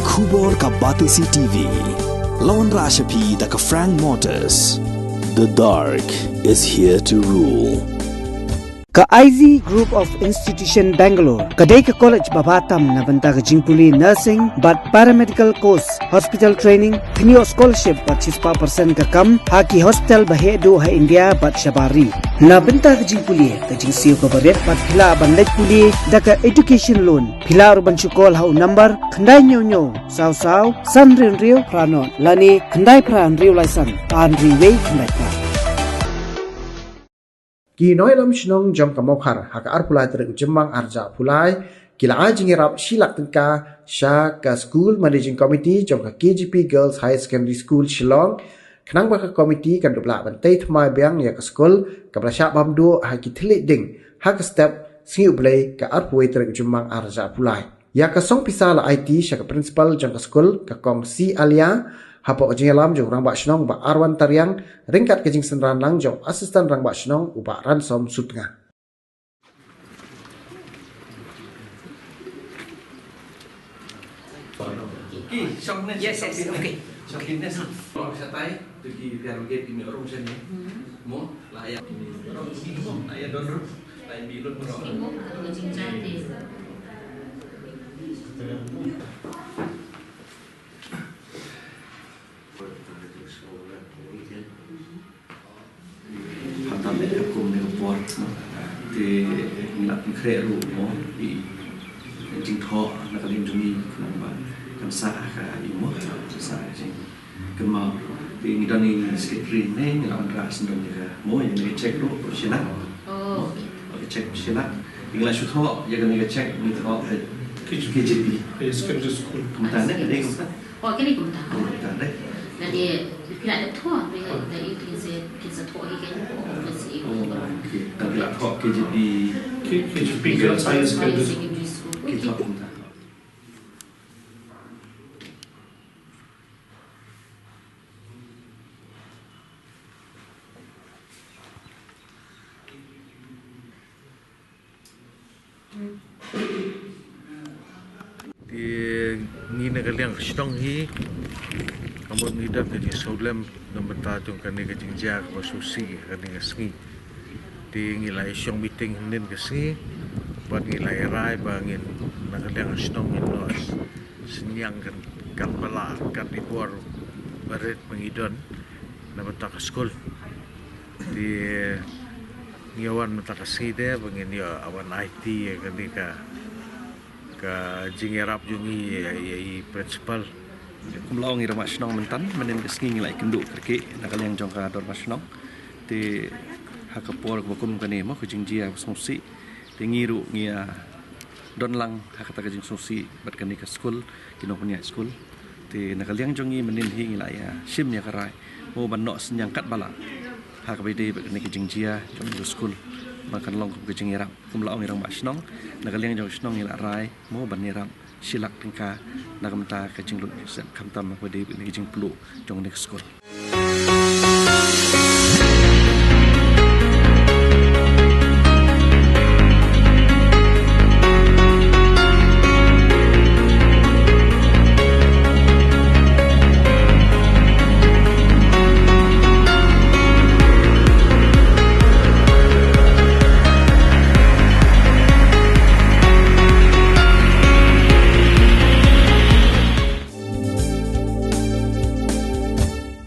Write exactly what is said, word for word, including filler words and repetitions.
Khubor ka Batesi T V. La wanrah sha phi da ka Frank Motors. The dark is here to rule. Ka I Z Group of Institution Bangalore ka dei ka college ba bha tam na bynta ka jingpule nursing bad paramedical course, hospital training, kynnoh scholarship bad shispah percent ka kam ha ki hospital ba heh duh ha India bad shabar ri. Na bynta ka jingpule, ka jingsiew kaba rit bad phi lah ban leit pule da ka education loan. Phi lah ruh ban shu call ha u number khyndai hynñiew hynñiew saw saw san hynriew hynriew phra nod lane khyndai phra hynriew lai san ar hynriew wei khyndai phra. Ki nongïalam shnong jong ka Mawkhar ha ka arphew lai tarik u Jymmang arhajar arphew lai ki la ai jingïarap shi lak tyngka sha ka School Managing Committee jong ka K J P Girls Higher Secondary School Shillong, khnang ba ka komiti kan dup lah ban tei thymmai biang ïa ka skul kaba la shah bam duh ha ki thylliej ding ha ka step Sngi U Blei ka arphew wei tarik u Jymmang arhajar arphew lai. Ïa ka song pisa la aiti sha ka principal jong ka skul, ka Kong C Alia, hapoh ka jingïalam jong u Rangbah Shnong u Bah Arwan Tariang, ryngkat ka jingsynran lang jong u Assistant Rangbah Shnong u Bah Ransom Sutnga. Yes, yes, okay. Shatai, tu ki biar lagi ini orang sini. Mo, layak ini. Mo, layak don. Layak bilun orang. Hata me kum ne por. Te ngat kre ru mo i jingthoh na ka liang jong i khnang ba kan sa ka i mo sa jing. Kynmaw, te ngi don i secretary ne, ngi la wanrah shen don ïa ka mo, ïa kane ka check ruh, shi lak. Oh. Mo, ïa ka check shi lak. Ngi la shu thoh ïa kane ka check, ngi thoh, eh, K J P. K J P. Secondary school. Kumta ne, ka dei kumta. Oh, kane kumta. Kumta ne. Lane, phi la dep thoh, phi la, la ïoh kin sa, kin sa thoh hi kan. Oh, okay. Tang phi la thoh K J P. K-, K J P Girls Higher Secondary School. Ki thoh kumta. Te ngi na ka liang ka shnong hi, ka mut ngi don ka jingsngewlem na bynta jong kane ka jingjia kaba sngewsih kane ka sngi. Te ngi la ïa shong meeting hynnin ka sngi bad ngi la ïa rai ba ngin na ka liang ka shnong ngin noh synñiang kan, kat ba lah, kat i bor ba rit ba ngi don na bynta ka skul. Te ngi wan mynta ka sngi de ba ngin ïa wan aiti ïa kane ka, ka jingïarap jong ngi ïa, ïa i principal. Kum la ong i Rangbah Shnong mynta, mynnin ka sngi ngi la ïakynduh kyrkieh na ka liang jong ka Dorbar Shnong. Te ha ka por kaba kum kane mo, ka jingjia ba sngewsih. Te ngi ruh ngi ïa don lang ha kata ka jingsngewsih bad kane ka skul, ki nongpynïaid skul. Te na ka liang jong ngi mynnin hi ngi la ïa shim ïa ka rai mo ban noh synñiang kat ba lah ha kaba ïadei bad kane ka jingjia jong ka skul, ba kan long kum ka jingïarap. Kum la ong i Rangbah Shnong, na ka liang jong ka shnong ngi la rai mo ban ïarap shi lak tyngka na ka bynta ka jinglut jingsiat khamtam ha kaba ïadei bad kane ka jingpluh jong kane ka skul.